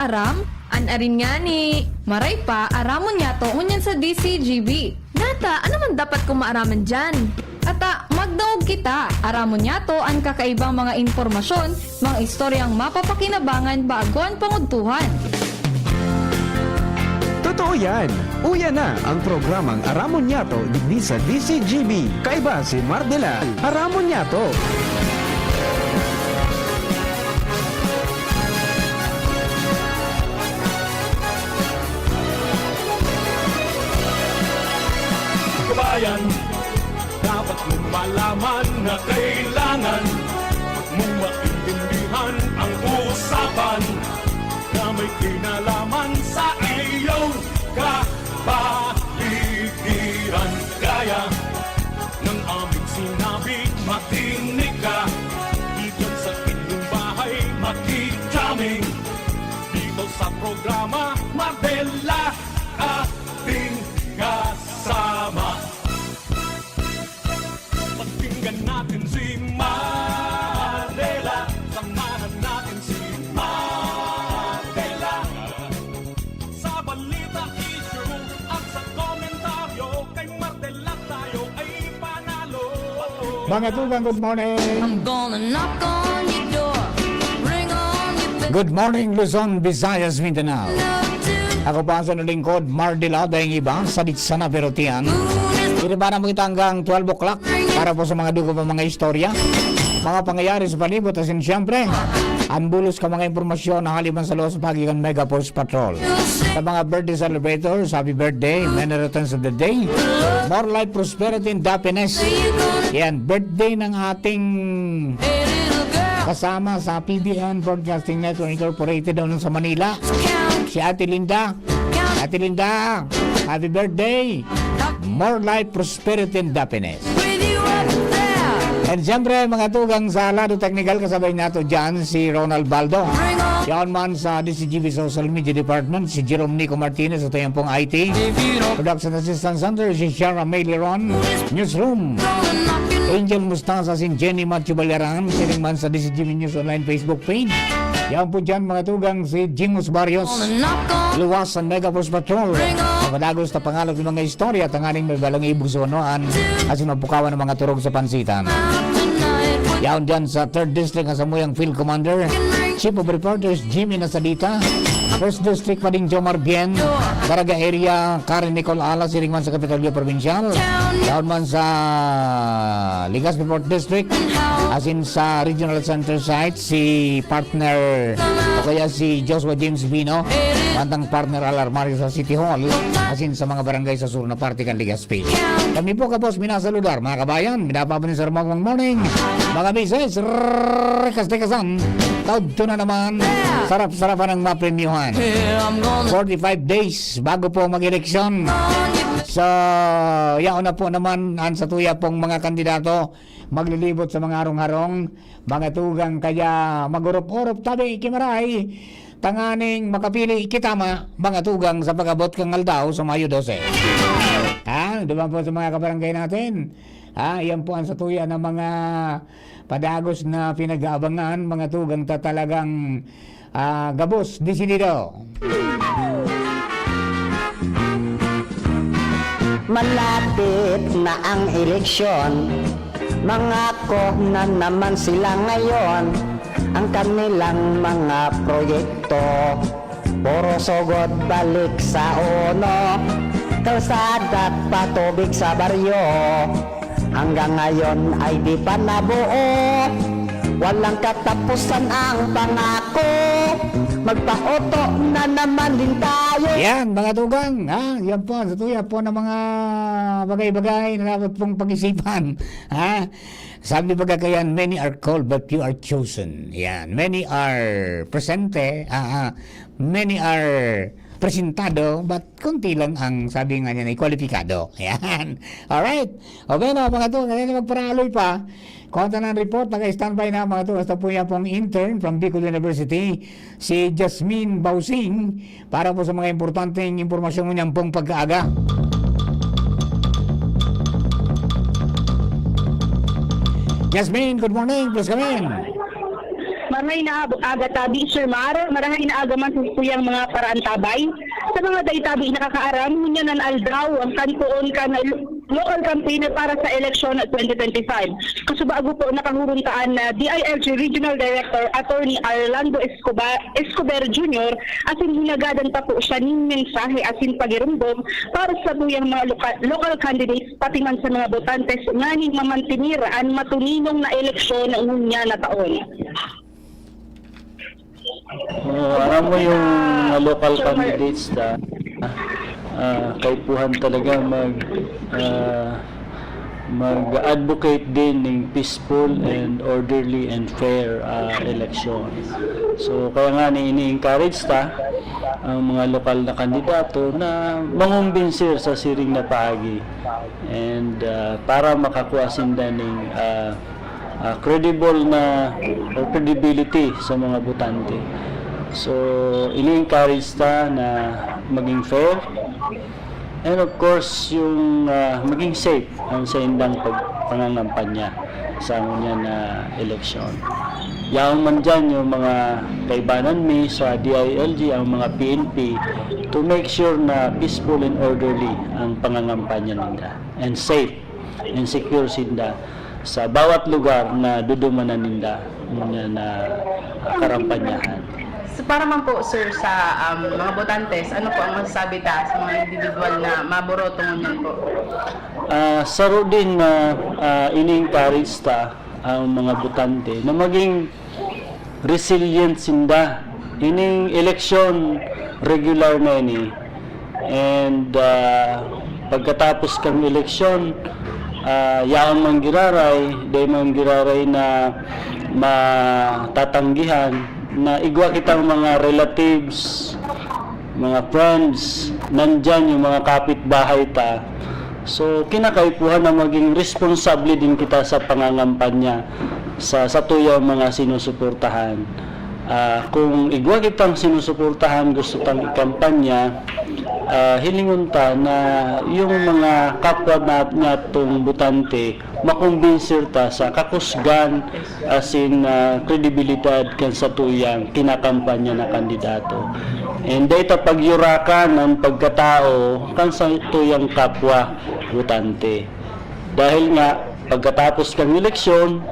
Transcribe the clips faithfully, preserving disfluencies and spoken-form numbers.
Aram? An arin ngani. Maray pa, aramon niyato ngunyan sa D C G B. Nata, ano man dapat kong maaraman diyan? Ata, magdangog kita. Aramon niyato an kakaibang mga impormasyon, mga istoryang mapapakinabangan bago an pangudtuhan. Totoo yan! Uya na ang programang Aramon Niyato digdi sa D C G B. Kaiba si Mardela. Aramon Niyato! Kabayan, dapat mong malaman na kailangan mong maintindihan ang usapan na may kinalaman sa iyong kapaligiran. Gaya ng aming sinabi, makinig ka. Diyan sa inyong bahay, makijamming. Dito sa programa, Mardela, ating kasama. Pakinggan natin si Mardela. Samahan natin si Mardela. Sa balita, issue, at sa komentaryo, kay Mardela tayo ay panalo. Mga tugang, good morning. I'm gonna knock on your door, ring on your bell. Good morning, Luzon, Visayas, Mindanao. Ako pa sa lingkod, Mardela, dayong iba, sadit sana pero tiyan. Iriba na mo kita hanggang twelve o'clock para po sa mga dugo pa mga istorya, mga pangyayari sa palibot, asin siyempre, ang bulos ka mga impormasyon na haliman sa luwas pagi kan Mega Force Patrol. Sa mga birthday celebrators, happy birthday, many returns of the day. More life, prosperity, and happiness. Yan, birthday ng ating kasama sa P B N Broadcasting Network Incorporated doon sa Manila. Si Ate Linda. Ate Linda, happy birthday. More life, prosperity, and happiness. And siyempre, mga tugang sa lado technical, kasabay nato dyan si Ronald Baldo. Yaon man sa D C G B Social Media Department, si Jerome Nico Martinez, ito yung pong I T. Production Assistant Center, si Shara May Leron. Newsroom, Angel Mustasa, si Jenny Macho Baliaran, siring man sa D C G B News Online Facebook page. Yaon po dyan, mga tugang, si Jimus Barrios. Luwas ang Mega Force Patrol. Mapadagos na pangalog ng mga istorya, tanganing may balang ibog sa unoan, asin mapukawan ang mga turog sa pansitan. Yaon dyan sa Third District, ang samuyang Field Commander, Chief of Reporters, Jimmy Nasadita, First District, Pading Jomar Bien, Caraga Area, Karen Nicole Alas, siring man sa Kapitolyo Provincial. Yaon man sa Legazpi Fourth District, asin sa Regional Center site, si partner o kaya si Joshua James Bino, mantang partner Alarmario sa City Hall, asin sa mga barangay sa sur na parte kan Legazpi. Kami po, kapos, minasaludar, mga kabayan, minapapanin sa Rumangwang Morning, mga misis, rrrr, kas-tekasan, taod to na naman, sarap-sarapan ang mapremyuhan. Forty-five days bago po mag-eleksyon. So, yaon na po naman ang satuya pong mga kandidato maglilibot sa mga harong-harong, mga tugang, kaya mag-urop-urop tabi, kimaray, tanganing makapili kitama, mga tugang, sa pag-abot kang aldaw sa Mayo dose. Ha? Duman po sa mga kabarangay natin. Ha? Yan po ang satuya ng mga padagos na pinag-aabangan, mga tugang, ta talagang, ah, gabos, desidido. Malapit na ang eleksyon, mangako na naman sila ngayon, ang kanilang mga proyekto. Puro sugod balik sa uno, kalsada at patubig sa baryo. Hanggang ngayon ay di pa nabuo. Walang katapusan ang pangako. Magpaoto na naman din tayo. Yan, mga tugang, ha? Yan po, sa tuya po ng mga bagay-bagay na dapat pong pag-isipan, ha? Sabi baga kayan, "Many are called, but few are chosen." Yan, many are presente, ah, ah, many are presentado, but konti lang ang, sabi nga niya, na kwalipikado. Yan. Alright. O, bueno, mga tugang, ngayon magparaaloy pa. Kuha tayo ng report, naka-standby na, mga tugang. Hasta po yan pong intern from Bicol University, si Jasmine Bausing, para po sa mga importanteng impormasyon ngunyan pong pagkaaga. Jasmine, good morning. Plus kami. Marahay na aga tabi, Sir Mar. Marahay na aga man sa satuyang mga paraantabay. Sa mga dai tabi nakakaaram, ngunyan an aldaw, ang kantuon kan local campaigner para sa eleksyon twenty twenty-five. Kasubago po, nakahurong ta an, ah, D I L G Regional Director Attorney Arlando Escobar, Escobar Junior, asin hinagadan pa po siya nin mensahe asin pagiromdom para sa tuyang mga loka-, local candidates, pati man sa mga botantes nganing mamantenir an matuninong na eleksyon ngunyan na taon. Oo, alam mo yung mga local candidates na, ah, kaipuhan talaga mag, ah, mag-advocate din ng peaceful and orderly and fair, ah, election. So, kaya nga ni ini-encourage ta ang mga lokal na kandidato na mangumbinsi sa siring na paagi. And, ah, para makakuha sinda ning, ah, ah, credible na or credibility sa mga botante. So, ini-encourage ta na maging fair. And of course, yung, ah, maging safe ang sa indang pag-, pangangampanya sa ngunyan na eleksyon. Yaon man dyan yung mga kaibanan mi sa D I L G, ang mga P N P, to make sure na peaceful and orderly ang pangangampanya ninda and safe and secure sinda sa bawat lugar na dudumanan ninda ngunyan na karampanyahan. So, para man po, sir, sa, um, mga botantes, ano po ang masasabi ta sa mga individual na maboroto ngunyan po? Ah, saro din na, ah, ini-encourage ta ang mga botante na maging resilient sinda. Ining eleksyon, regular na ini. And, ah, pagkatapos kang eleksyon, ah, yaon man giraray, dai man giraray na matatanggihan na igwa kitang mga relatives, mga friends, nandyan yung mga kapitbahay ta. So, kinakaipuhan na maging responsable din kita sa pangangampanya sa satuyang mga sinusuportahan. Ah, kung igwa kitang sinusuportahan, gusto tang ikampanya, ah, hilingon ta na yung mga kapwa na, natong botante, makombinsir ta sa kakusgan asin, ah, kredibilidad kan satuyang kinakampanya na kandidato. And dai ta pagyurakan an pagkatao kan satuyang kapwa botante. Dahil nga, pagkatapos kan eleksyon,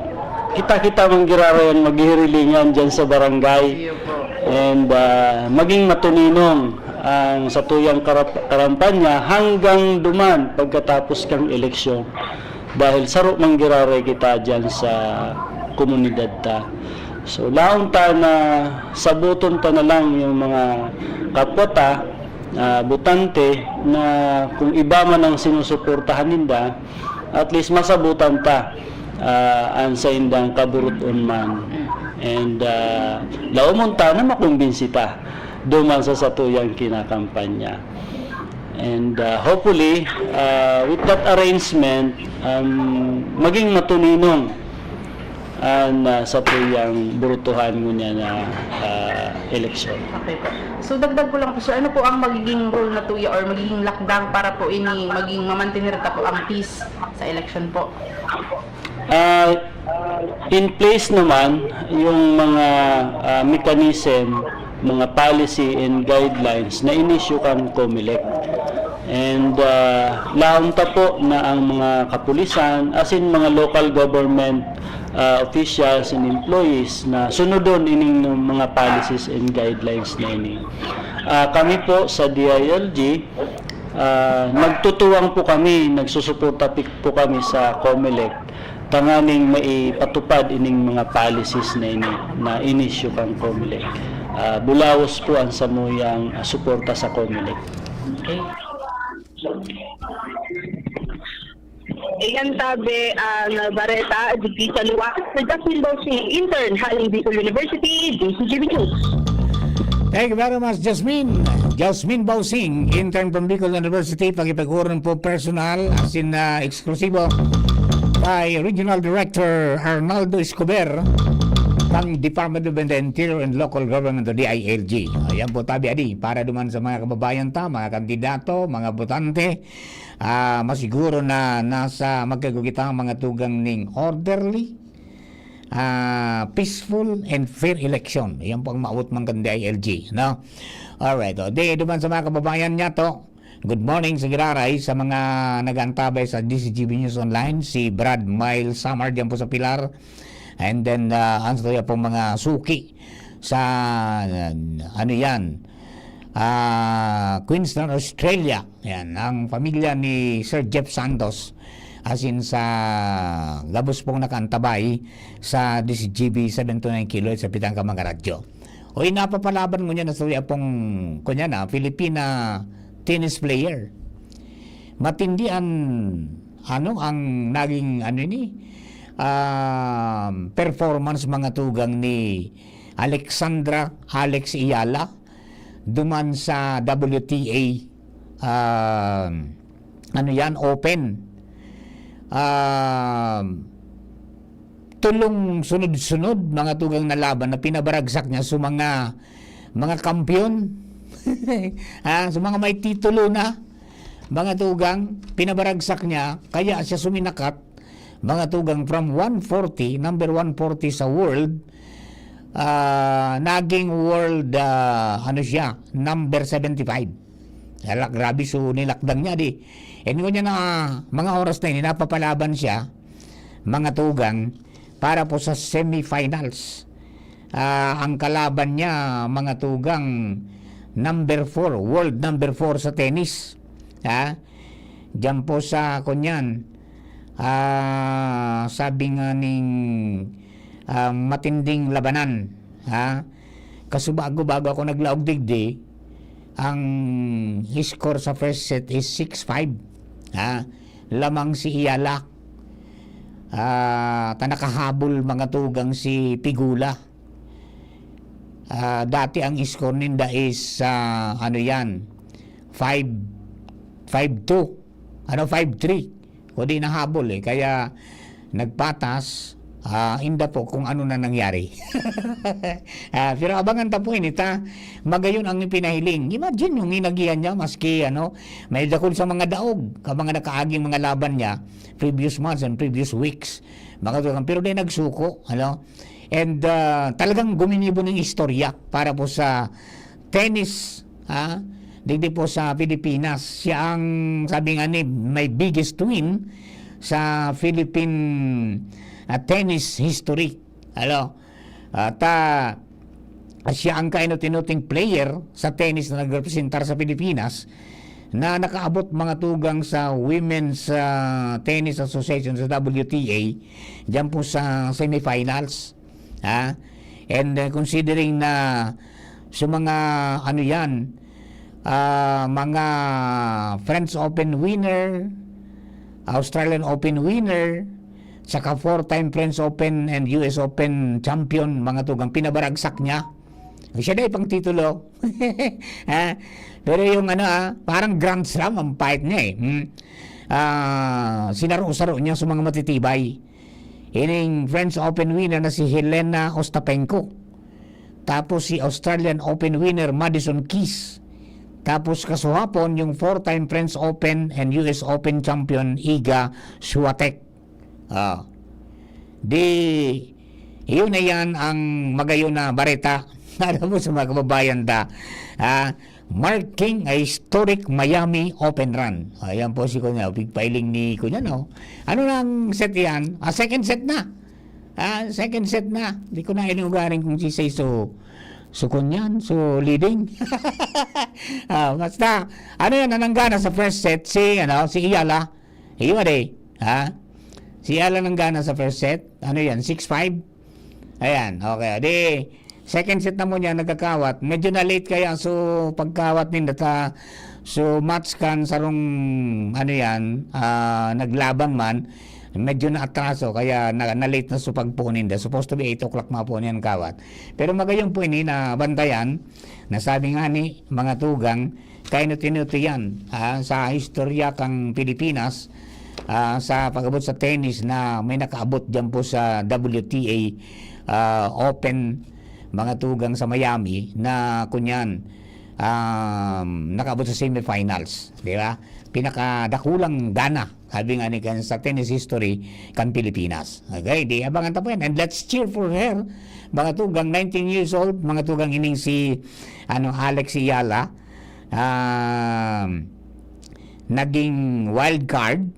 kita-kita man giraray an maghihirilingan dyan sa barangay. Iyo po. And, ah, maging matuninong ang satuyang karap-, karampanya hanggang duman pagkatapos kan eleksyon. Dahil saro man giraray kita dyan sa komunidad ta. So, laon ta na saboton ta na lang yung mga kapwa ta, ah, botante, na kung iba man ang sinusuportahan ninda, at least masabotan ta, ah, an saindang kaburuton man. And, ah, laomon ta na makumbinsi ta duman sa satuyang kinakampanya. And, ah, hopefully, ah, with that arrangement, um, maging matuninong an, ah, satuyang burutuhan ngunyan na, ah, eleksyon. Okay po. So, dagdag ko lang po, sir, ano po ang magiging role na tuya or magiging lakdang para po ini maging mamantener ta po ang peace sa eleksyon po? Ah, in place naman yung mga, ah, mechanism, mga policy and guidelines na inisyu kan COMELEC. And, ah, laom ta po na ang mga kapulisan, as in mga local government, ah, officials and employees na sunodon ining mga policies and guidelines na ini. Ah, kami po sa D I L G, ah, nagtutuwang po kami, nagsusuporta pi-, po kami sa COMELEC tanganing maipatupad ining mga policies na ini na inisyu kan COMELEC. Ah, bulawos po ang samuyang, ah, suporta sa COMELEC. Okay. Iyan tabi ang bareta digdi sa luwas. Si Justin Bossing, intern, haling Bicol University, D C G B News. Thank you very much, Jasmine. Jasmine Bausing, intern from Bicol University, pakipag-uron po personal, as in, ah, eksklusibo kay Regional Director Arnaldo Escobar ng Department of the Interior and Local Government o D I L G. Ayan po, tabi adi, para duman sa mga kababayan ta, mga kandidato, mga botante, ah, masiguro na nasa magkagugitan ang mga tugang ning orderly, ah, peaceful and fair election. Yan po ang maabot man kan D I L G, no? Alright, o, di, duman sa mga kababayan niya to, good morning sa giraray, sa mga nag-antabay sa D C G B News Online, si Brad Miles Samar diyan po sa Pilar, and then, ah, ang sa pong mga suki sa, ano yan, ah, Queensland, Australia. Yan, ang pamilya ni Sir Jeff Santos, as in sa gabos pong nakaantabay sa D C G B seven two nine Kilohertz sa Pitang ka mga radyo. Uy, napapalaban ngunyan na suya pong, kunya na, Filipina tennis player. Matindi an, ano, ang naging, ano ini, um, performance, mga tugang, ni Alexandra Alex Iyala duman sa W T A, um, ano yan, Open. Um, tulong sunod-sunod, mga tugang, na laban na pinabaragsak niya sa mga, mga kampiyon. Ah, sa mga may titulo na, mga tugang, pinabaragsak niya, kaya siya suminakat, mga tugang, from one forty, number one forty sa world, ah, naging world, ah, ano siya, number seventy-five. Hala, grabe, so nilakdang niya, di. And ngunyan na mga oras na ini, napapalaban siya, mga tugang, para po sa semifinals. Ah, ang kalaban niya, mga tugang, number four, world number four sa tennis. Ha? Diyan po sa, kunyan, ah, sabi nga ning, ah, matinding labanan, ha? Kasubago, bago ako naglaog digdi, ang score sa first set is six five, ha? Lamang si Iyala, ah, ta nakahabol, mga tugang, si Pegula. Ah, dati ang score ninda is, ah, ano yan, five, five two. Ano, five three. Kundi nahabol eh. Kaya nagpatas, ah, inda po kung ano na nangyari. Ah, pero abangan ta po ini ta. Magayon ang ipinahiling. Imagine yung inagihan niya, maski ano, may dakul sa mga daog, ka mga nakaaging mga laban niya, previous months and previous weeks. Mga tugang, pero di nagsuko, ano? And, ah, talagang guminibo ng istorya para po sa tennis, ha? Digdi po sa Pilipinas. Siya ang, sabi nga ni, may biggest win sa Philippine, ah, tennis history. Ano? At, ah, siya ang kainot-inoting player sa tennis na nagrepresentar sa Pilipinas na nakaabot, mga tugang, sa Women's, ah, Tennis Association, sa W T A, diyan po sa semifinals. Ha? And, uh, considering na sa mga, ano yan, ah, mga French Open winner, Australian Open winner, saka four-time French Open and U S Open champion, mga tugang, pinabaragsak niya. Siya na pang titulo. Ha? Pero yung ano, ah, parang Grand Slam ang fight niya eh. Hmm? Ah, sinaro-saro niya sa mga matitibay. Ining French Open winner na si Helena Ostapenko. Tapos si Australian Open winner Madison Keys. Tapos kasuhapon yung four-time French Open and U S Open champion Iga Swiatek. Ah. Di, yun na yan ang magayon na bareta. Alam mo sa mga kababayan ta. Ah, marking a historic Miami Open run. Ayan po si Kunya, big piling ni Kunya, no? Ano nang set yan? Ah, second set na. Ah, second set na. Di ko na inugaring kung si Seiso, so Kunyan, so leading. Ah, basta, ano yan, nananggana sa first set, si, ano, si Iyala. Iyo, ade. Ha? Si Iyala nanggana sa first set. Ano yan, six five? Ayan, okay. Di, second set na mo niya, nagkakawat. Medyo na-late kaya, so, pagkawat ninda ta, so, match kan sarong, ano yan, ah, naglaban man, medyo naatraso, kaya na, na-late na so pagpuon ninda. Supposed to be eight o'clock mapuon yan kawat. Pero magayon po ini na bantayan, na sabi nga ni mga tugang, kainot-inot yan, ah, sa istorya kang Pilipinas, ah, sa pag-abot sa tennis na may nakaabot diyan po sa W T A, ah, Open, mga tugang, sa Miami, na kunyan, um, nakaabot sa semifinals, di ba? Pinakadakulang gana, sabi nga ni kan sa tennis history, kan Pilipinas. Okay, di abangan ta po yan. And let's cheer for her. Mga tugang, nineteen years old, mga tugang ining si, ano, Alex Eala. Um, naging wild card,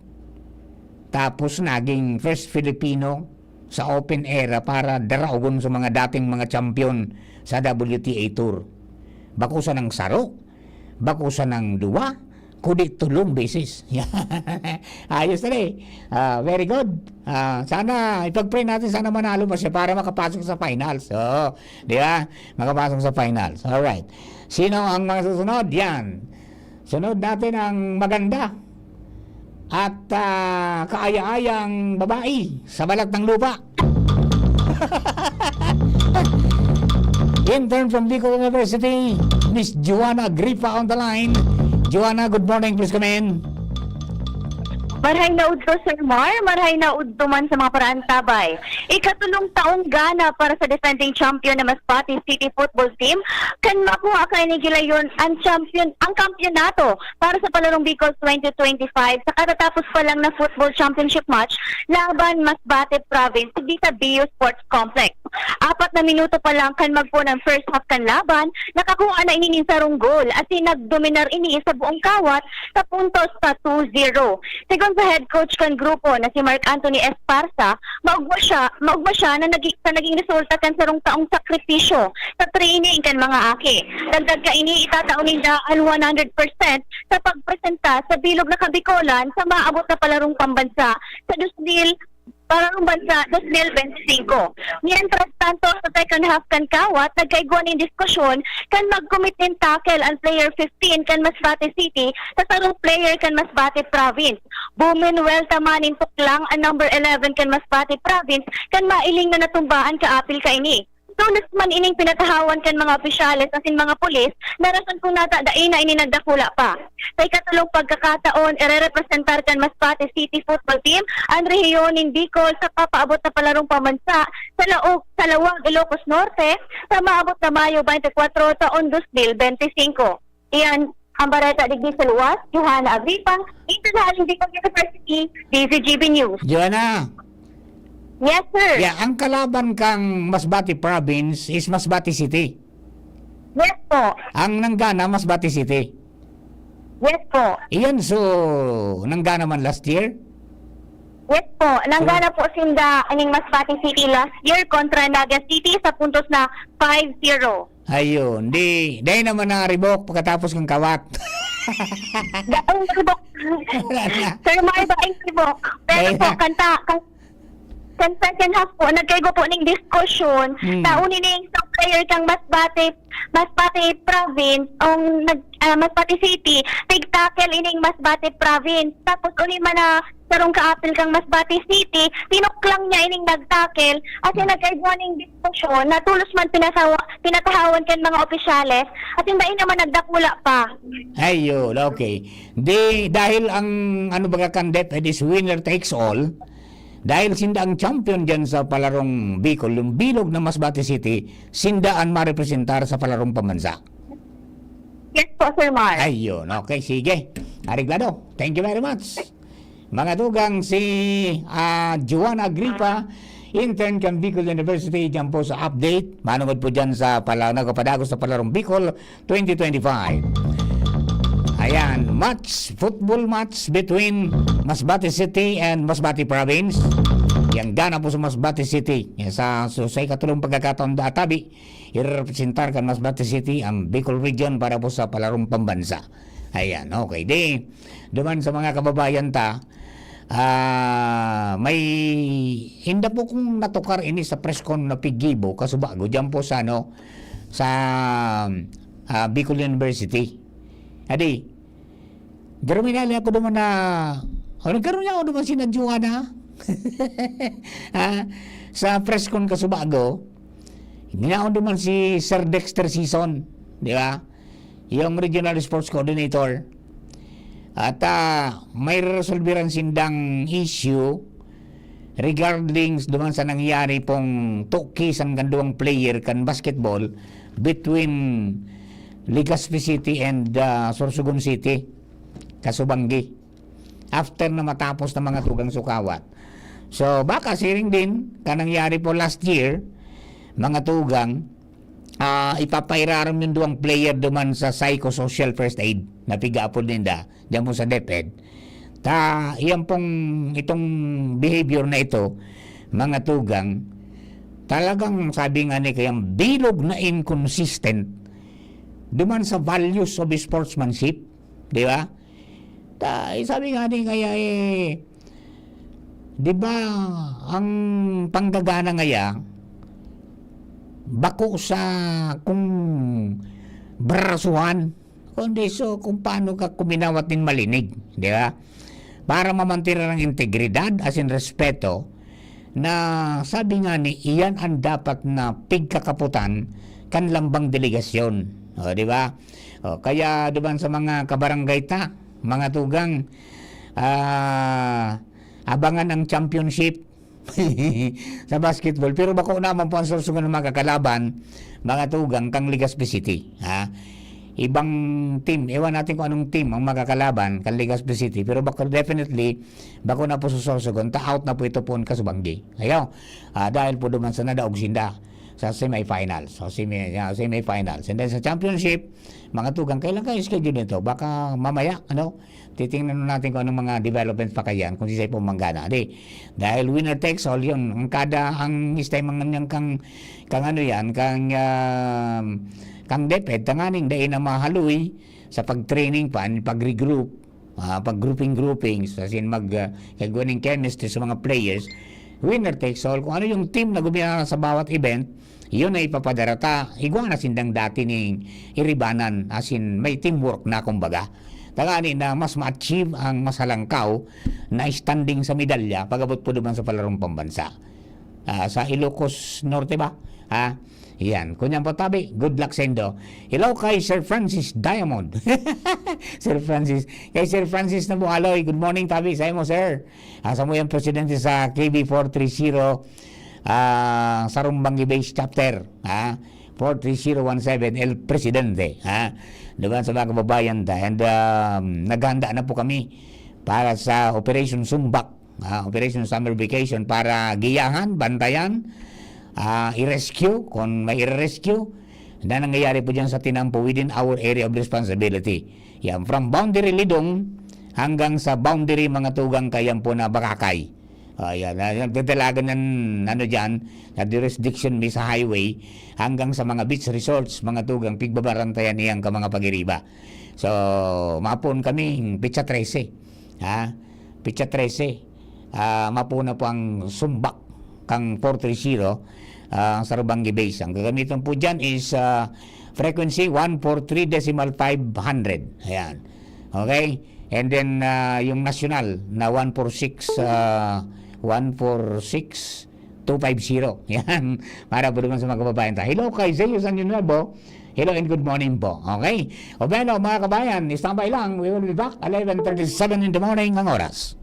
tapos naging first Filipino sa open era para daraogon sa mga dating mga champion sa W T A Tour. Bako sanang saro, bako sanang duwa, kundi tulong beses. Ayos na eh. Ah, very good. Ah, sana ipag-pray natin, sana manalo pa siya para makapasok sa finals. Oo, di ba? Makapasok sa finals. Alright. Sino ang mga susunod? Yan. Sunod natin ang maganda at ah, kaaya-ayang babae sa balat ng lupa. Intern from Bicol University, Miss Joanna Agripa on the line. Joanna, good morning. Please come in. Marhay na udto, Sir Mar. Marhay na udto man sa mga paraantabay. Ikatulong taong gana para sa defending champion na Masbate City Football Team kan makuha kaini gilayon ang champion, ang kampiyonato para sa Palarong Bicol twenty twenty-five sa katatapos pa lang na football championship match laban Masbate Province digdi sa Bio Sports Complex. Apat na minuto pa lang kan magpoon ang first half kan laban, nakakuha na ini nin sarong goal, asin nagdominar ini sa buong kawat sa puntos sa two zero. Segun sa head coach kan grupo na si Mark Anthony Esparza, maugma siya, maugma siya na nagi, sa naging resulta kan sarong taong sakripisyo sa training kan mga aki. Dagdag kaini, itatao ninda an one hundred percent sa pagpresenta sa bilog na Kabikolan sa maabot na palarong pambansa sa dos mil, palarong bansa dos mil bente singko. Mientras tanto, sa second half kan kawat, nagkaigwa nin diskusyon kan mag-commit nin tackle an player fifteen kan Masbate City sa sarong player kan Masbate Province. Buminuwelta man nin tuklang an number eleven kan Masbate Province kan mailing na natumba an kaapil kaini. Tolos man ining pinatahawan kan mga opisyales asin mga pulis na rason kung nata dai na ini nagdakula pa. Sa ikatulong pagkakataon, irerepresentar kan Masbate City Football Team an rehiyon nin Bicol sa papaabot na palarong pamansa sa laog, sa Lawag, Ilocos Norte, sa maabot na Mayo twenty-four taon dos mil bente singko. Iyan ang bareta digdi sa luwas, Johanna Agripa, International Bicol University, D Z G B News. Joanna! Yes, sir. Yeah, ang kalaban kang Masbate Province is Masbate City. Yes po. Ang nanggana, Masbate City. Yes po. Iyan, so, nanggana man last year? Yes po. Nanggana po sinda ining Masbate City last year kontra Naga City sa puntos na five zero. Ayun. Di, dahil naman na ribok pagkatapos ng kawat. Daing ribok. Sir Mar, daing ribok. Pero po, kanta, kan, kan second half po, nagkaigo po ning diskusyon. Hmm. Taon ini yung player kang Masbate, Masbate Province, ang nag, ah, Masbate City, tig-tackle ining Masbate Province. Tapos uli man na sarong kaapil kang Masbate City, tinuklang niya ining nagtakel, at yung nagkaigwa ning diskusyon na tulos man pinasawa, pinatahawan kan mga opisyales, at yung dai naman nagdakula pa. Ayun, okay. Di, dahil ang, ano baga kan DepEd is winner takes all, dahil sinda ang champion dyan sa palarong Bicol, yung bilog na Masbate City, sinda ang marepresentar sa palarong pamansa. Yes po, Sir Mark. Ayun, okay, sige. Areglado. Thank you very much. Mga tugang, si ah, Joanna Agripa, intern kan Bicol University, dyan po sa update. Manungod po dyan sa pala, nagpapadagos sa Palarong Bicol twenty twenty-five. Ayan, match, football match between Masbate City and Masbate Province. Yang gana po sa Masbate City. Yan sa, so, sa ikatulong pagkakataon da atabi, irerepresentar kan Masbate City ang Bicol Region para po sa palarong pambansa. Ayan, okay. Di, duman sa mga kababayan ta, ah, may inda po kong natukar ini sa press con na pigibo, kasubago, dyan po sa, ano, sa ah, Bicol University. Adi, garo minali ako duman na, o nagkaroon niya ako duman si Nadjuan, ha? Ah, sa press con kasubago, ginaon duman si Sir Dexter Season, di ba? Yung regional sports coordinator. At ah, may resolbiran sindang issue regarding duman sa nangyari pong tukisan kan duwang player kan basketball between Legazpi City and, ah, Sorsogon City, Casubangui. After na matapos ng mga tugang sukawat. So, baka siring din, ka nangyari po last year, mga tugang, ah, ipapairarom yung duwang player duman sa psychosocial first aid na piga-apod ninda, dyan po sa DepEd. Ta, yan pong, itong behavior na ito, mga tugang, talagang sabi nga ni kayang bilog na inconsistent duman sa values of sportsmanship, di ba? Ta, eh, sabi nga ni kaya, eh, di ba, ang panggagana ngaya, bako sa kung brasuhan, kundi so kung paano ka kuminawat nin malinig, di ba? Para mamantiran ang integridad, as in respeto, na sabi nga ni, iyan ang dapat na pigkakaputan kan lambang delegasyon. O, di ba? O, kaya duman sa mga kabarangay ta, mga tugang, ah, abangan ang championship sa basketball. Pero bako naman po ang Sorsogon ng mga kakalaban, mga tugang, kang Legazpi City. Ha? Ibang team, ewan natin kung anong team ang makakalaban kang Legazpi City. Pero bako, definitely, bako na po sa Sorsogon, ta out na po ito po ang Casubangui. Ayaw, ah, dahil po duman sa nadaog sinda sa semifinals. So, semi, ah, semifinals. And then sa championship, mga tugang, kailan kayo schedule nito? Baka mamaya, ano, titingnan natin kung anong mga developments pa kayan, kung sisay po manggana. Di, dahil winner takes all yun. Ang kada, ang stay mga niyang kang, kang ano yan, kang, um, kang DepEd, tanganing dai na mahaloy sa pag-training pan, pag-regroup, ah, pag-grouping-grouping, as in mag, ah, kagwa ning chemistry sa mga players, winner takes all. Kung ano yung team na gumina sa bawat event, yun ay ipapadara ta. Igwa na sindang dati ning iribanan, as in, may teamwork na, kumbaga. Tangani na mas ma-achieve ang mas halangkaw na standing sa medalya pag-abot po duman sa palarong pambansa. Ah, sa Ilocos Norte ba? Ha? Yan. Kunyan po, tabi. Good luck sa indo. Hello kay Sir Francis Diamond. Sir Francis. Kay Sir Francis na Buhaloy. Good morning, tabi. Sa mo, sir. Ang samuyang presidente sa K B four three zero, ah, Sarumbang Base Chapter. Ha? Four three zero one seven, El Presidente. Ha? Diba, sa mga kababayan ta? And, um, naghanda na po kami para sa Operation Sumbak. Ah, Operation Summer Vacation para giyahan, bantayan, ah, i-rescue kung may i-rescue na nangyayari po dyan sa tinampo within our area of responsibility. Yan, from boundary Lidong hanggang sa boundary mga tugang kayan po na Bakakay. Ah, yan, ah, nagdadalagan ng ano dyan, na jurisdiction mi sa highway hanggang sa mga beach resorts, mga tugang, pigbabarantayan niyang ka mga pagiriba. So, mapon kami, pitsa trese. Ha? Pitsa trese. Ah, mapuna po ang sumbak kang four three zero, ah, ang Sarubangi Base. Ang gagamitan po dyan is, ah, frequency one four three decimal five hundred. Ayan. Okay? And then, ah, yung national na one four six, ah, one four six two five zero. Yan. Para po naman sa mga kababayan ta. Hello kay Zeus San Nuevo. Hello and good morning po. Okay? O bueno, mga kabayan, standby lang. We will be back eleven thirty-seven in the morning ang oras.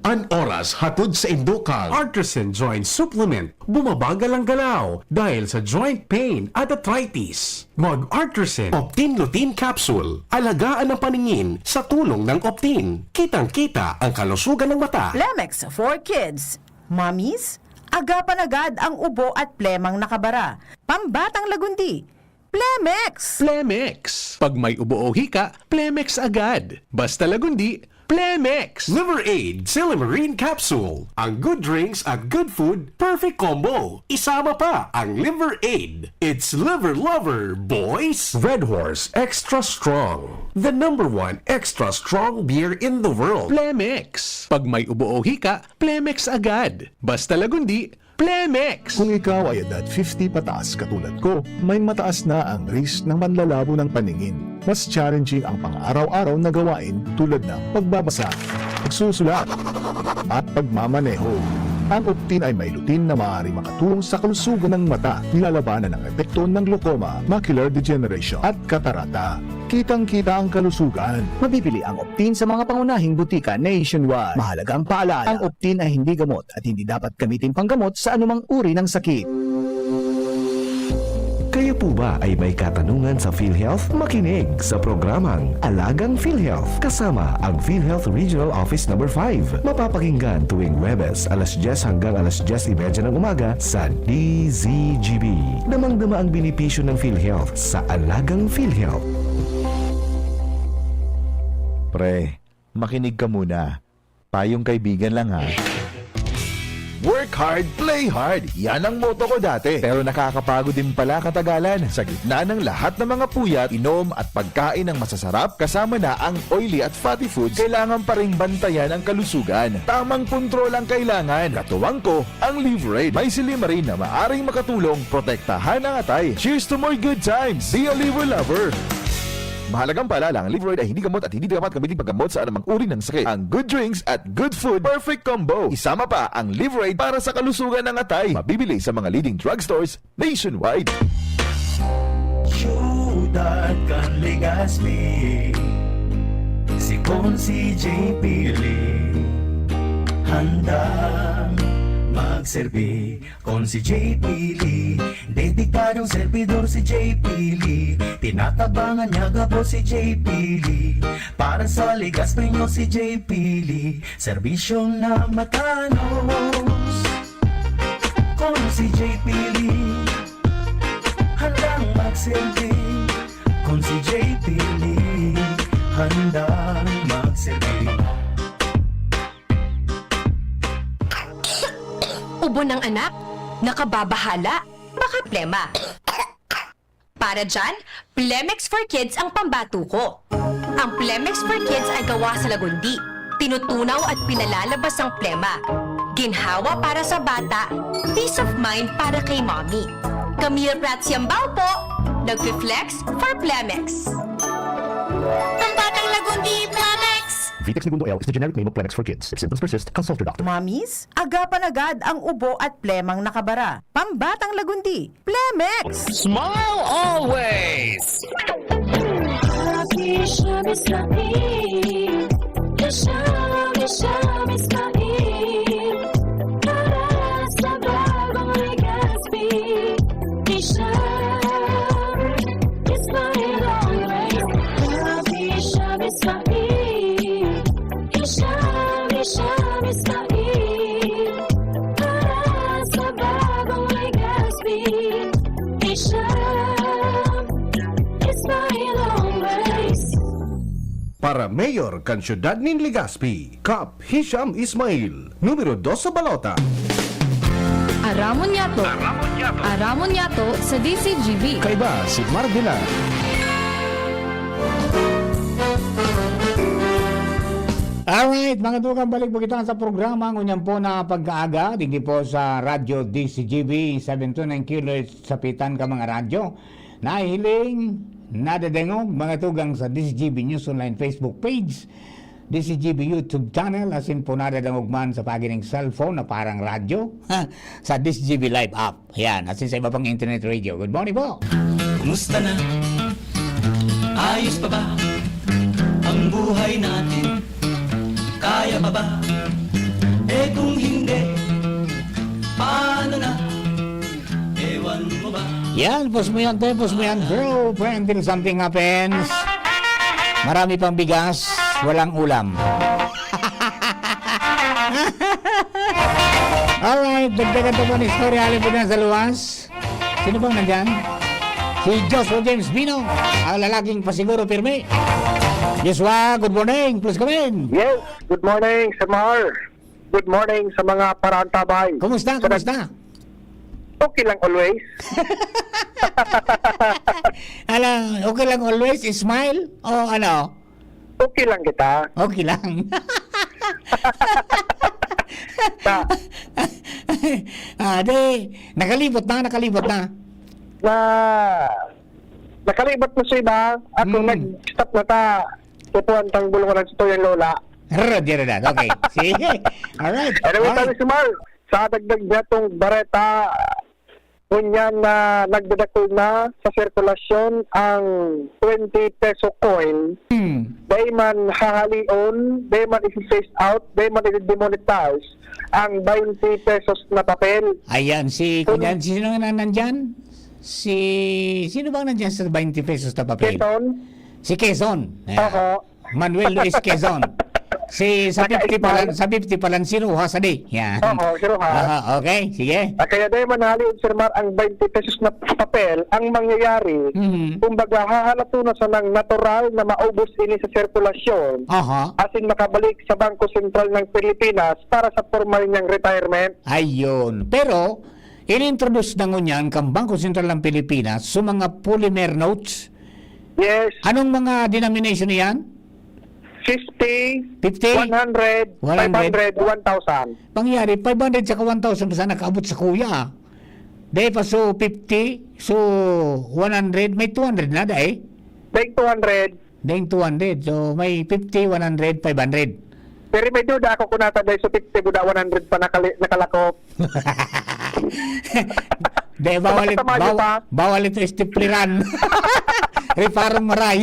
An oras hatod sa indo kang Artisan Joint Supplement. Bumabagal ang galaw dahil sa joint pain at arthritis. Mag Artisan Optin Lutein Capsule. Alagaan ang paningin sa tulong ng Optin. Kitang-kita ang kalusugan ng mata. Plemex for Kids. Mommies, agapan agad ang ubo at plemang nakabara. Pambatang lagundi. Plemex! Plemex. Pag may ubo o hika, Plemex agad. Basta lagundi, Plemex. Liver Aid Silymarin Capsule. Ang good drinks at good food, perfect combo. Isama pa ang Liver Aid. It's Liver Lover, boys! Red Horse Extra Strong. The number one extra strong beer in the world. Plemex. Pag may ubo o hika, Plemex agad. Basta lagundi, Plemex. Kung ikaw ay edad fifty pataas katulad ko, may mataas na ang risk ng manlalabo ng paningin. Mas challenging ang pang-araw-araw na gawain tulad ng pagbabasa, pagsusulat, at pagmamaneho. Ang Optin ay may lutein na maaaring makatulong sa kalusugan ng mata, nilalabanan ang epekto ng glaucoma, macular degeneration, at katarata. Kitang-kita ang kalusugan. Mabibili ang Optin sa mga pangunahing butika nationwide. Mahalagang paalala, ang Optin ay hindi gamot at hindi dapat gamitin panggamot sa anumang uri ng sakit. Kayo Ikaw ba ay may katanungan sa PhilHealth? Makinig sa programang Alagang PhilHealth kasama ang PhilHealth Regional Office Number five. Mapapakinggan tuwing Huwebes, alas dyes hanggang alas dyes y media ng umaga sa D Z G B. Damang-dama ang benepisyo ng PhilHealth sa Alagang PhilHealth. Pre, makinig ka muna. Payong kaibigan lang, ha. Work hard, play hard. Yan ang motto ko dati. Pero nakakapagod din pala katagalan. Sa gitna ng lahat ng mga puyat, inom at pagkain ng masasarap, kasama na ang oily at fatty foods, kailangan pa ring bantayan ang kalusugan. Tamang kontrol ang kailangan. Katuwang ko, ang Livraid. May silymarin na maaring makatulong protektahan ang atay. Cheers to more good times! Be a liver lover! Mahalagang paalala, ang Livraid ay hindi gamot at hindi dapat gamitin paggamot sa anumang uri ng sakit. Ang good drinks at good food, perfect combo. Isama pa ang Livraid para sa kalusugan ng atay. Mabibili sa mga leading drugstores nationwide. Siyudad kan Legazpi, si Consi J P Lee, handang magserbi. Consi J P Lee, dedikadong servidor si J P Lee. Tinatabangan niya gabos si J P Lee. Para sa Legazpi nyo si J P Lee, serbisyong na matanos. Consi J P Lee, handang magserbi. Consi J P Lee, handang magserbi. Ubo ng anak? Nakababahala? Baka plema. Para dyan, Plemex for Kids ang pambato ko. Ang Plemex for Kids ay gawa sa lagundi. Tinutunaw at pinalalabas ang plema. Ginhawa para sa bata, peace of mind para kay mommy. Camille Prats Yambao po, nagfi-flex for Plemex. Ang batang lagundi, Plemex! Vitex Negundo L is the generic name of Plemex for Kids. If symptoms persist, consult your doctor. Mommies, agapan agad ang ubo at plemang nakabara. Pambatang lagundi, Plemex! Smile always! Happy Shabbos Ma'id! Hashem, Hashem Israel! Para sa bagong Legazpi, Hashem Israel always! Happy Shabbos Ma'id! Hashem, Hashem Israel! Para sa bagong Legazpi, Hashem Israel always! Para mayor kan siyudad nin Legazpi, Kap Hisham Ismail, numero dos sa balota. Aramon Yato. Aramon Yato. Aramon Yato sa D C G B. Kaiba si Mar Dilar. Alright, mga tugang, balik po kita sa programa ngunyan po na pag-aaga, digdi po sa Radyo D C G B, seven two nine kilohertz, sapitan ka mga radyo. Nahihiling, nadadangog, mga tugang sa D C G B News Online Facebook page, D C G B YouTube channel, asin po nadadangog man sa pagining cellphone na parang radyo, sa D C G B Live app. Yan, asin sa iba pang internet radio. Good morning po! Kumusta na? Ayos pa ba ang buhay natin? Kaya pa ba? Eh, kung hindi, paano na? Ewan mo ba? Yan, pause mo yan, te, pause mo yan, bro. Pre, until something happens, marami pang bigas, walang ulam. Alright, dagdagan pa po ng istorya, halin po dyan sa luwas. Sino bang nandyan? Si Joshua James Bino, ang lalaking pasiguro pirmi. Joshua, good morning. Please come in. Yes, good morning, Sir Mar. Good morning sa mga paraantabay. Kumusta? Sa nag- Kumusta? Okay lang always. Alam, okay lang always, smile? O ano? Okay lang kita. Okay lang. Sa Ah, di, nakalibot na, nakalibot na. Na, nakalibot na siya ba? At kung Hmm. nag-stop na ta, kukuhan tang bulungan sa tuyang lola. Rrr, di na, okay. Sige. Alright. Anyway, Alright. Sabi si Mar, sa dagdag niya tong bareta, ngunyan na nagdadakul na sa sirkulasyon ang twenty peso coin, Hmm. dai man hahalion, dai man isi-phase out, dai man i-demonetize ang twenty pesos na papel. Ayan, si, Kun- kunyan, sino nga nandyan? Si, sino bang nandiyan sa twenty pesos na papel? Quezon. Si Quezon. Yeah. Oho. Manuel Luis Quezon. Si, sa fifty pa lang, sa fifty pa lang, si Rojas, adi. Yan. Oho, si Rojas. Aha, okay, sige. Ah, kaya dahil manali, Sir Mar, ang twenty pesos na papel, ang mangyayari, Mhm. kumbaga, hahalato na sanang natural na maubos ini sa sirkulasyon. Aha. Asin makabalik sa Bangko Sentral ng Pilipinas para sa formal niyang retirement. Ayun. Pero, inintroduce na ngunyan kan Bangko Sentral ng Pilipinas sa mga polymer notes. Yes. Anong mga denomination iyan? Fifty, Fifty? One hundred, One hundred? Five hundred, one thousand. Pangyari, five hundred saka one thousand pa sana nakaabot sa kuya. Dahil pa, so, fifty, so, one hundred, may two hundred na, dai? May two hundred. Daing two hundred. So, may fifty, one hundred, five hundred. Pero may duda ako kung nata dahil sa fifty, buda one hundred pa nakali-, nakalakop. Di, bawal, Basta it-, tama yun, baw-, pa. Bawal ito istipliran. Reparong maray.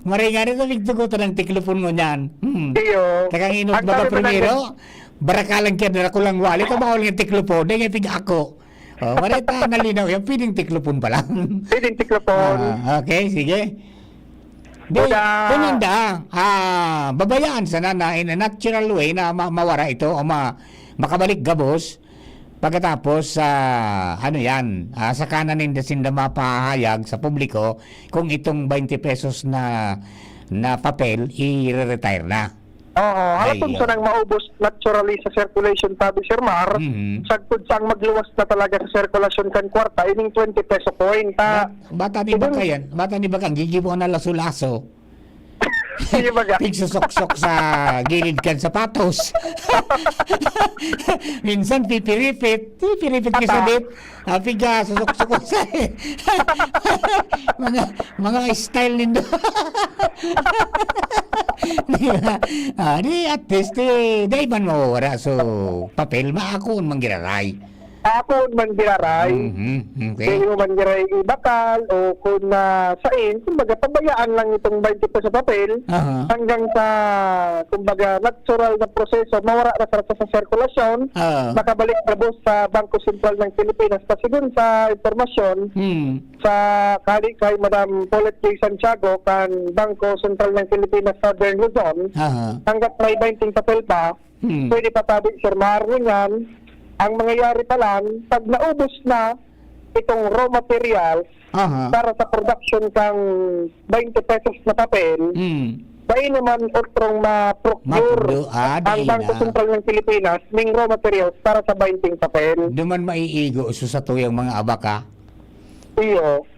Maray nga rin, sabi ko, ng tiklopon mo niyan. Hmm. Iyo. Takang inot Ang baga sabi mo lang primero, din, barakalang kaya dara ko lang wali, ito bawal nga tiklopon, di nga pig-ako. Oh, marita, nalinaw yan. Pwedeng tiklopon pa lang. Pwedeng tiklopon. Ah, okay, sige. Di, Buda. Kung hindi, ah, babayaan sana na in a natural way na ma-, mawara ito o ma-, makabalik gabos. Pagkatapos, ah, ano yan, ah, saka na ninda sinda mapahayag sa publiko kung itong twenty pesos na, na papel, i-retire na. Oo, halaton Ayun. sanang maubos naturally sa circulation, sabi Sir Mar, Mhm. sagkod sang magluwas na talaga sa sirkulasyon kan kwarta, ining twenty peso coin. Ta, Ba-, bata ni Ibang Baka yan. Bata ni Baka, ang gigibo na laso-laso. Sige, baga. Pigsusuksok sa gilid kan sapatos. Minsan pipiripit. Pipiripit ka Ata. sabit. Ah, piga, susuksok sa mga, mga style nindo. Di ba? Ah, di at least, eh, dai man mawawara. So, papel, maakon man giraray. Akon man giraray. Mhm, okay. Di mo man giraray ibakal o kung na sain, kumbaga, pabayaan lang itong twenty peso papel Aha. hanggang sa, kumbaga, natural na proseso, mawara na sa, sa sirkulasyon, Ah. makabalik gabos sa Bangko Sentral ng Pilipinas. Kasi dun sa impormasyon, Hmm. sa kali kay Madam Paulette J. Santiago kan Bangko Sentral ng Pilipinas Southern Luzon, Aha. hanggat may twenty papel pa, Hmm. pwede pa tabi, Sir Mar, ngunyan, ang mangyayari pa lang, pag naubos na itong raw materials Aha. para sa production kang twenty pesos na papel, Hmm. dai naman otrong ma-procure Mapro-, ah, ang dai Bangko na. Sentral ng Pilipinas ning raw materials para sa twenty papel. Duman maiigo so sa tuyang mga abaka. Iyo.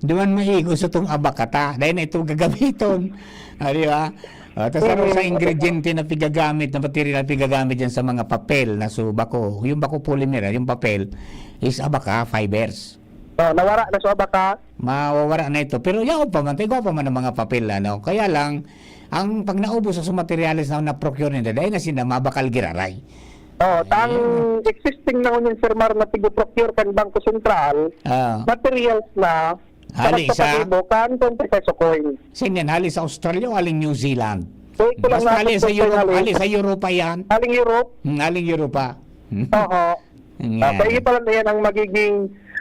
Duman maigo sa tong abaka ta. Dahil na ito gagamiton. Ah, di ba? Ah, tas ano sa Mm. ingrediente na pigagamit, na material na pigagamit dyan sa mga papel na so bako, yung bako polymer, ah, yung papel is abaka fibers. Oh, nawara na sa abaka. Mawawara na ito. Pero yaon pa man, tayo pa man ang mga papel, ano. Kaya lang, ang pag naubos sa materyales na na-procure nila, dahil na sila mabakal giraray. Oh, tang Ayun. existing na ngunyan, Sir Mar, na tigo-procure kan Bangko Sentral, Ah. materials na, Hali sa sa pagpapatibo kan twenty peso coin. Saan yan? Hali sa Australia o haling New Zealand? Wait ko lang Basta na hali sa kung Europe, hali. hali sa Europa yan. Haling Europe? Hmm, haling Europa. Hmm. Oho. Yan. Ah, sa iyo pala na yan ang magiging,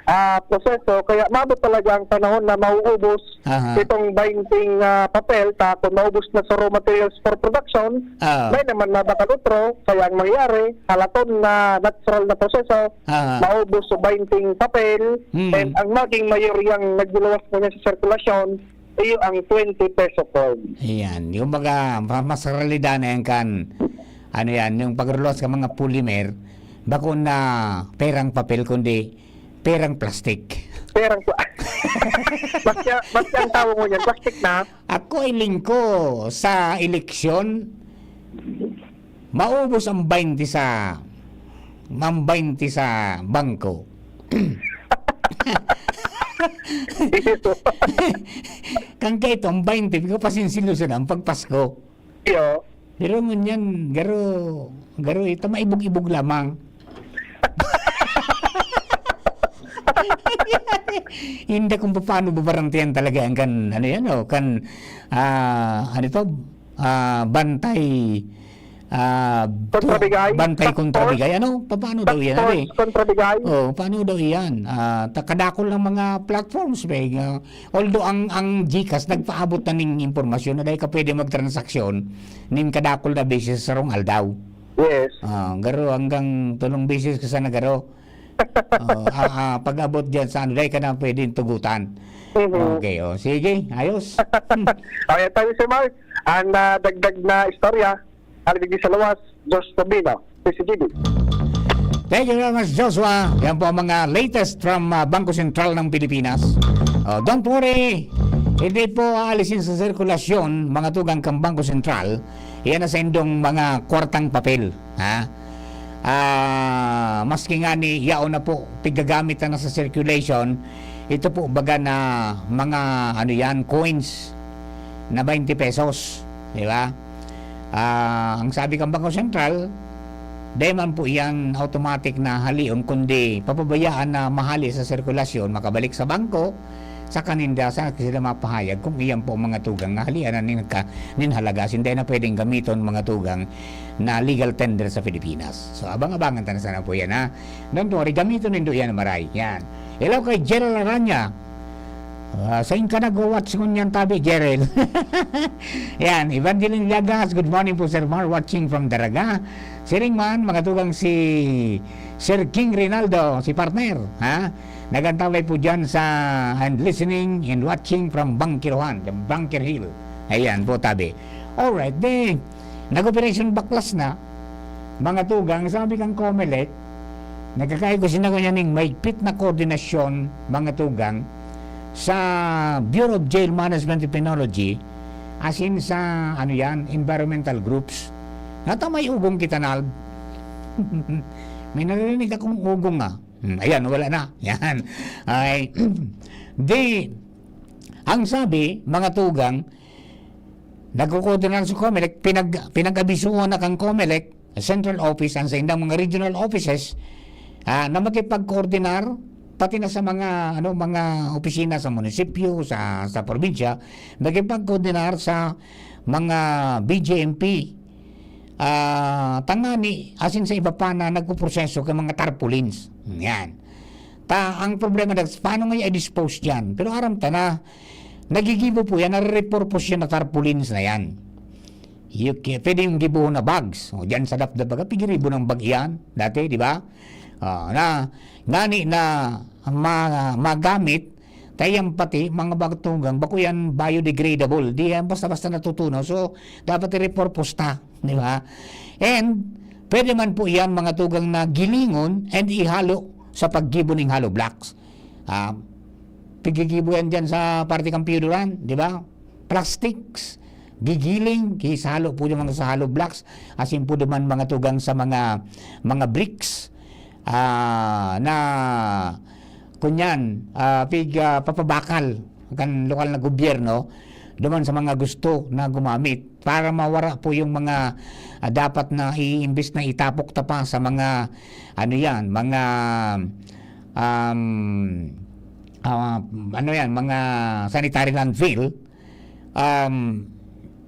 ah, proseso. Kaya maabot talaga ang panahon na mauubos Aha. itong twenty, ah, papel. Ta, kung maubos na sa raw materials for production, Ah. may naman na bakal utro. Kaya ang mangyayari, halaton na natural na proseso, Aha. maubos sa twenty papel, Hmm. and ang maging mayor yang nagluwas mo niya sa sirkulasyon, iyo ang twenty peso coin. Ayan. Yung baga, ma-, mas realidad na yan kan, ano yan, yung pagrulos ka mga polymer, bako na perang papel, kundi perang plastic. Perang pla-, basta, basta ang tawag mo niyan, plastic na. Ako ay lingko sa eleksyon, maubos ang twenty sa, ang twenty sa bangko. Kan kaito, ang twenty, ikaw pasinsiloso na ang pagpasko. Iyo. Pero ngunyan, garo, garo, ito maibog-ibog lamang. Hindi kung paano babarantiyan talaga ang kan, ano yan, oh, kan, ah, ano to, ah, bantay, ah, Kontrabigay? Bantay Task Kontrabigay. Ano? Pa-, paano daw yan? Ano eh? Force Kontrabigay? Oh, paano daw iyan? Ah, ta-, kadakol ng mga platforms, be. Ah, although ang, ang GCash nagpaabot na ning impormasyon na dahil ka pwede magtransaksyon nin kadakol na beses sa sarong aldaw. Yes. Ah, garo hanggang tulong beses ka sana garo. Oh, ah, ah, pag-abot diyan sa ano, dahil ka na pwedeng tugutan. Mhm. Okay, oh. Sige, ayos. Okay, tayo si Mark. Ang ah, dagdag na istorya, ang digdi sa luwas, Diyos Sabino, C C T V. Thank you very much, Joshua. Yan po ang mga latest from ah, Bangko Sentral ng Pilipinas. Oh, don't worry, hindi po aalisin sa sirkulasyon mga tugang kang Bangko Sentral. Yan na sa indong mga kwartang papel, ha? Ah, maski nga ni yaon na po, pigagamit na, na sa circulation, ito po baga na mga, ano yan, coins na twenty pesos, di ba? Ah, ang sabi kang Bangko Sentral, di man po yan automatic na halion, kundi papabayaan na mahali sa sirkulasyon, makabalik sa bangko, sa kaninda, sa sila mapahayag kung iyan po ang mga tugang na halian na nin, ka, nin halaga, sinda na pwedeng gamiton mga tugang na legal tender sa Pilipinas. So, abang-abangan ta na sana po yan, ha? Don't worry, gamiton nindo yan, maray. Yan. Hello kay Gerald Aranya. Ah, sain ka nagwa-watch ngunyan tabi, Gerald? Yan, Evangeline Llagas, good morning po, Sir Mar, watching from Daraga. Siring man, mga tugang si Sir King Rinaldo, si partner, ha? Nagantabay po dyan sa and listening and watching from Bunker One, the Bunker Hill. Ayan po, tabi. Alright, di, nag-operation baklas na, mga tugang, sabi kang Comelec, nagkakaigos na kanya ning maigpit na koordinasyon, mga tugang, sa Bureau of Jail Management and Penology, as in sa, ano yan, environmental groups. Nata may ugong kita, Nald. May naririnig akong ugong, ah. Hmm, ayan, wala na. Yan. Ay, di, ang sabi, mga tugang, nagkukoordinar sa Comelec, pinag-, pinag-abisuhan na kang Comelec, Central Office, ang sa indang mga regional offices, ah, na makipagkoordinar, pati na sa mga, ano, mga opisina sa munisipyo, sa, sa probinsya, makipagkoordinar sa mga B J M P, ah, tangani, asin sa iba pa na nagpuproseso kay mga tarpaulins. Yan. Ta, ang problema na, paano nga i-dispose yan? Pero aram ta na, nagigibo po yan, nare-repurpose yan na tarpaulins na yan. You can, pwede yung gibohon na bags. O, dyan sa dapdap, baga, pigiribo ng bag yan, dati, di ba? Ah, na, ngani na ma-, magamit, tayo yan pati, mga bagtugang, bako yan biodegradable. Di yan basta-basta natutunaw. So, dapat i-repurpose ta, di ba? And, pwede man po yan, mga tugang, na gilingon and ihalo sa paggibo ning hollow blocks. Ah, pigigibo yan dyan sa parte kang Pioduran, di ba? Plastics, gigiling, gisalo po yung mga sa hollow blocks, asin po duman mga tugang sa mga, mga bricks, ah, na, kunyan, ah, pig, ah, papabakal kan lokal na gobyerno, duman sa mga gusto na gumamit para mawara po yung mga, ah, dapat na i-imbis na itapok ta pa sa mga, ano yan, mga, um, ah, ano yan, mga sanitary landfill, um,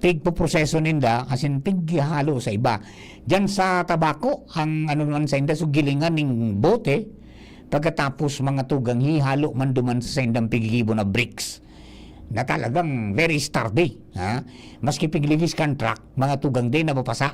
pigpoproseso ninda, as in, pighihalo sa iba. Diyan sa tabako, ang ano naman sa inda, so gilingan ning bote, pagkatapos mga tugang hihalo man duman sa indang pigigibo na bricks na talagang very sturdy, ha? Maski pigligis kan truck, mga tugang din nababasa.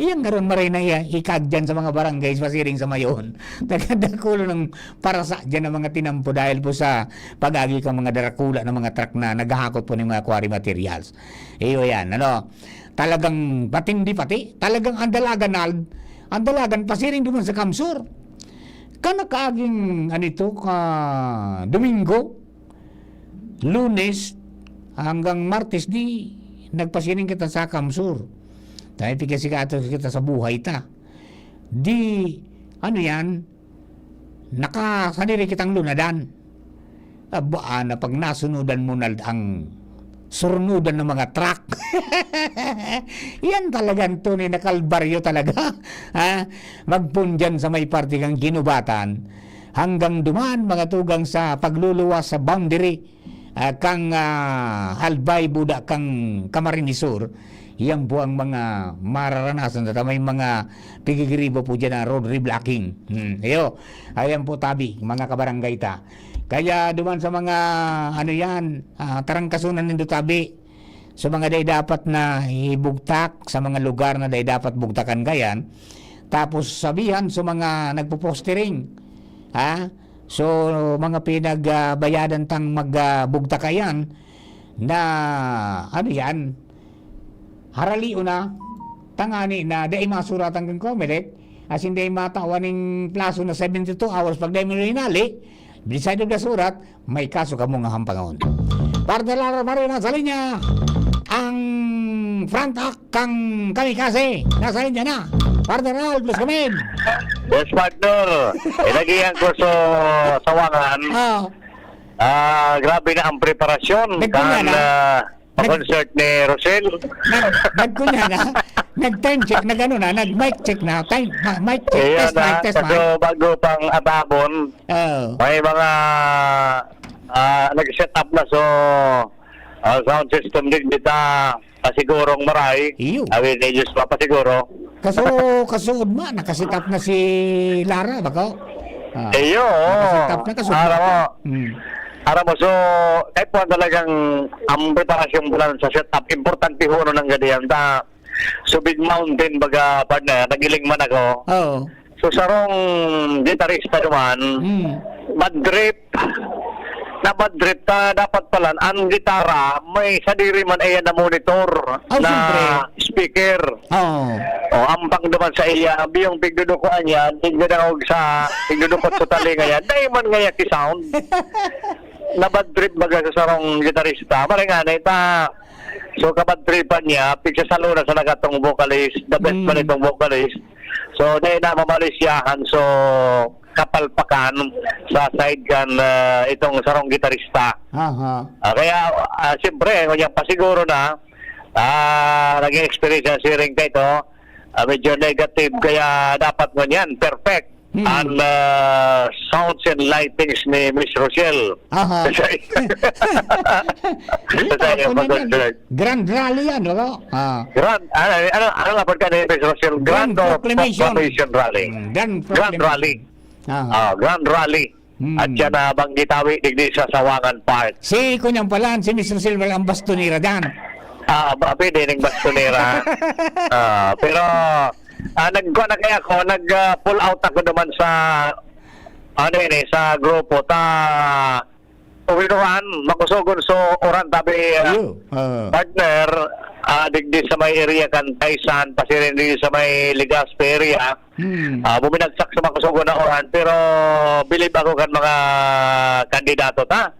Iyang karon maray na iya, ikag dyan sa mga barangays pasiring sa mayon. Nagkadakulo ng parasa dyan ang mga tinampo dahil po sa pag-agi kang mga darakula ng mga truck na naghahakot po ng mga quarry materials. Iyo yan, ano? Talagang matindi pati. Talagang ang dalagan, Nald, ang dalagan pasiring duman sa Kamsur. Kan nakaaging, ano ito, ka Domingo, Lunes, hanggang Martes, di nagpasiring kita sa Kamsur. Tayo, pigkasikato kita sa buhay ta. Di, ano yan, nakasadiri kitang lunadan. Aba, na pag nasunudan mo na ang surnudan ng mga truck. Yan talaga ang tunay na kalbaryo talaga. Ha? Magpundyan sa may parte kang Ginubatan, hanggang duman, mga tugang, sa pagluluwas sa boundary, ah, kang, ah, Albay, Buda, kang Camarines Sur. Yan po ang mga mararanasan ta, may mga pigigiribo po diyan na road reblocking. Hmm, iyo. Ayan po, tabi, mga kabarangay ta. Kaya duman sa mga, ano yan, ah, tarangkasonan nindo tabi. Sa mga dai dapat na ibugtak, sa mga lugar na dai dapat bugtakan kayan. Tapos sabihan sa mga nagpo-postering, ha? So, mga pinagbayadan tang mag, ah, bugtak kayan na, ano yan, haralion na, tangani na dai masuratan kan Comelec, asin dai matawan ning plaso na seventy-two hours pag dai mo hinali, beside of the surat, may kaso kamo nga hampangon. Partner Lara Mario nasa linya, ang front act kang Kamikaze nasa linya na. Partner Al, please come in. Yes, partner. Inagihan ko sa Sawangan. Ah, Ah, grabe na ang preparasyon Nagkunya kan, na. ah, Nag- pa-concert ni Rosel. Nag-, nagkunya na. Nag-time check, nag-ano na, nag-mic check na. Time, ma-, mic check, Ayan test mic, na, test kaso mic. bago pang atabon, Oo. may mga, ah, nag-set up na so, ah, sound system din dita, pasigurong maray. Iyo. Awi ni Diyos pa, pasiguro. Kaso, kasuod ma, nakaset up na si Lara, bako? Ah, Iyo, oo. nakaset up na, kasuod Aram ma. mo, Mm. aram mo, so, kahit po talagang ang preparasyon po lang sa setup, importante ho, ano, ng gadiyan. Ta, so, big mountain, baga, partner, nagiling man ako. Oo. So, sarong gitarista naman, Mm. madrip. Nabadrip ta, dapat pala, ang gitara, may sadiri man iyan na monitor Oh, na siyempre. speaker. Oo. O, ampang naman sa iya, biyong pigdudukuan niya, pigdudangog sa, pigdudukot sa talinga niya, dai man ngaya ki sound. Nabadrip baga sa sarong gitarista. Maray nga na ita. So, kabadtripan niya, pigsasalo na sa nakatong vocalist, the best Mm. man itong vocalist. So, dai na mamalisyahan, so, kapalpakan sa side kan, ah, itong sarong gitarista. Aha. Ah, kaya, ah, siyempre, ngunyan pasiguro na, ah, naging experience ang siring ka ito, ah, medyo negative, kaya dapat ngunyan, perfect. Hmm. Ang, ah, sounds and lightings ni Miss Rochelle. Aha. Sa Ayun, sa ako na yan. pag-concert. Grand Rally yan, wala? Ah. Grand, ano, ano, ano nga pagka ni Miss Rochelle? Grand Grand or Proclamation. Proclamation Rally? Hmm, Grand Grand Proclamation. Rally. Aha. Ah, Grand Rally. Hmm. At siya na banggit tawi digdi sa Sawangan Park. Si Kunyang Palan, si Miss Rochelle, walang bastonera dan. Ah, ba, pwede ning bastonera. Ah, pero, ah, nagkuha na kaya ako, nag, ah, pull out ako naman sa, ano yun eh, sa grupo. Ta, uwinuran, makusogon so uran, tabi, ah, Iyo, ah. partner, ah, digdi sa may area kan Taysan, pasiring digdi sa may Legazpi area. Hmm. Ah, buminagsak sa makusogon na uran, pero bilib ako kan mga kandidato ta.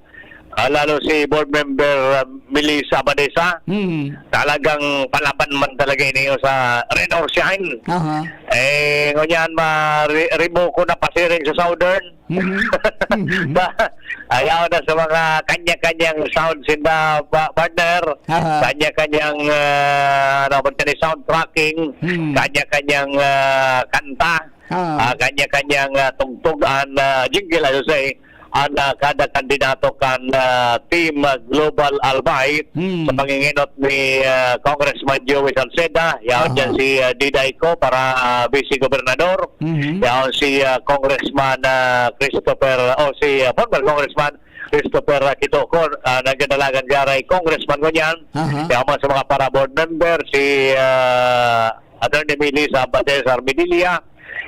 Ah, lalo si Board Member, ah, Melissa Abadesa. Hmm. Talagang palaban man talaga ini sa rain or shine. Aha. Eh, ngunyan, ma-, re-, rebook ko na pasiring sa Southern. Mhm. Mhm. Ayaw na sa mga kanya-kanyang sound sinda, pa-, partner. Aha. Kanya-kanyang, ah, ano ba ni, sound tracking, Hmm. kanya-kanyang, ah, kanta, Ah. ah, kanya-kanyang, ah, tugtog, an, ah, jingle, I should say, an, ah, kada kandidato kan, ah, Team, ah, Global Albay Hmm. sa pangingenot ni, ah, Congressman Joey Salceda, yaon Aha. dyan si, ah, Diday Co para, ah, Vice Gobernador. Mhm. Yaon si, ah, Congressman, ah, Christopher, o si, ah, former Congressman Christopher, ah, Quitoco, ah, nagdadalagan garay Congressman ngunyan. Aha. Yaon man sa mga para board member, si, ah, Attorney Melissa Bates Armedilla,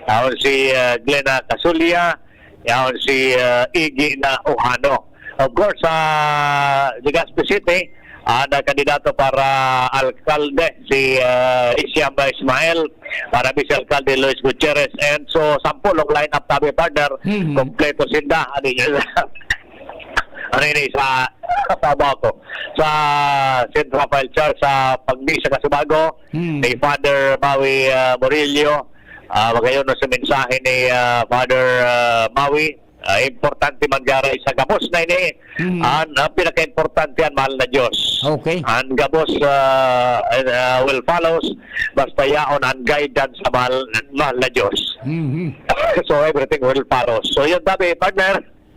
yaon si, ah, Glena Casulia, yaon si, ah, Iggy na Ojano. Of course, sa Legazpi City, ah, na kandidato para alkalde, si, ah, Isiam Ismael, para vice alkalde, Luis Gutierrez, and so, sampo, long lineup, tabi, partner, Mhm. kompleto sinda, ano yun? Ano yun, sa, sa Abaco, sa Saint Raphael Church, sa Pagmisa Kasubago, Hmm. ni Father Maui, ah, Murillo, ah, magayon na sa mensahe ni, ah, Father, ah, Maui, Ah, importante man garay sa gabos na ini. Mhm. An, ang pinakaimportante, an mahal na Diyos. Okay. An gabos, ah, ah, will follows, basta yaon an guidance sa mahal, mahal na Diyos. Mhm. So, everything will follow. So, yun, tabi, partner,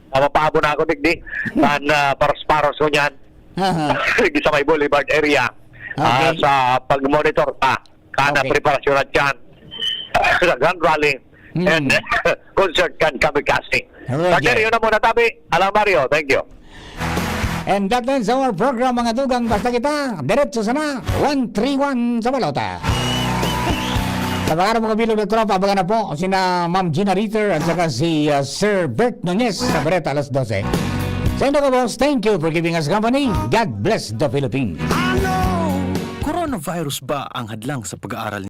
ah, mapaabo na ako, digdi. An, ah, paros-paros ko niyan. Aha. Sa may Boulevard area. Okay. sa pag-monitor pa kan Okay. preparasyon na dyan sa Grand Rally Hmm. and concert kan Kamikasi. Roger. Roger, yun na muna tabi. Alang Mario, thank you. And that ends our program, mga dugang. Basta kita, diretso sana, one three one sa balota. Sa mga mga bilog na tropa, abangan na po sina Ma'am Gina Ritter at saka si uh, Sir Bert Nunez sa Bareta alas dose. Sa inyo ko, boss, thank you for giving us company. God bless the Philippines. Coronavirus ba ang hadlang sa pag-aaral